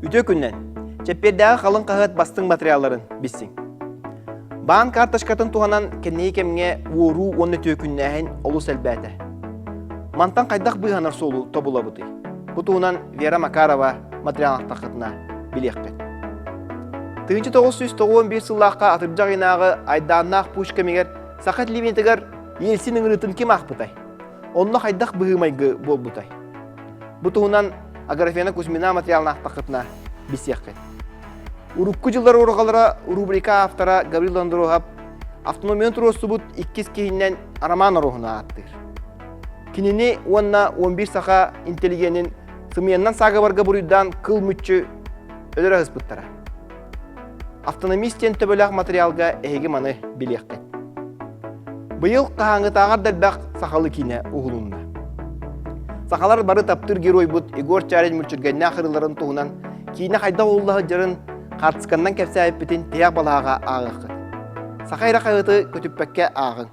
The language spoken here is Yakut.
Үтүө күннэн! Чэппиэрдээҕи халыҥ хаһыат бастыҥ материалларын билсиҥ. Баан карточкатын туһанан кэнники кэмҥэ уоруу уонна түөкүннээһин олус элбээтэ. Мантан хайдах быыһанар суолу тобулабытый? Бу туһунан Вера Макарова материаллаахтаххытына билиэххит. 1991 сыллаахха атырдьах ыйынааҕы айдааннаах пуч кэмигэр Саха телевидениетыгар Ельцин ыҥырыытын ким аахпытай? Онно хайдах быһыы-майгы буолбутай? Бу туһунан Аграфена Кузьмина материалын аахтаххытына билсиэххит. Урукку дьыллар уорҕалара рубрика автора Гаврил Андроһов автономияны туруорсубут иккис киһинэн Роман Ороһуну ааттыыр. Кинини уонна 11 саха интеллигенин сымыйаннан саагабарга буруйдаан кыл мүччү өлөрө сыспыттара. Автономист диэн төбөлөөх материалга эһиги маны билиэххит. Быйыл хаһааҥҥытааҕар да элбэх сахалыы киинэ уһулунна. Сахалар бары таптыыр геройбут Егор Чарин мүлчүргэннээх ырыаларын туһунан киинэ хайдах уһулла сылдьарын хаартысканнан кэпсээбиппитин тиһэх балаһаҕа ааҕыаххыт. Саха эрэ хаһыаты көтүппэккэ ааҕыҥ.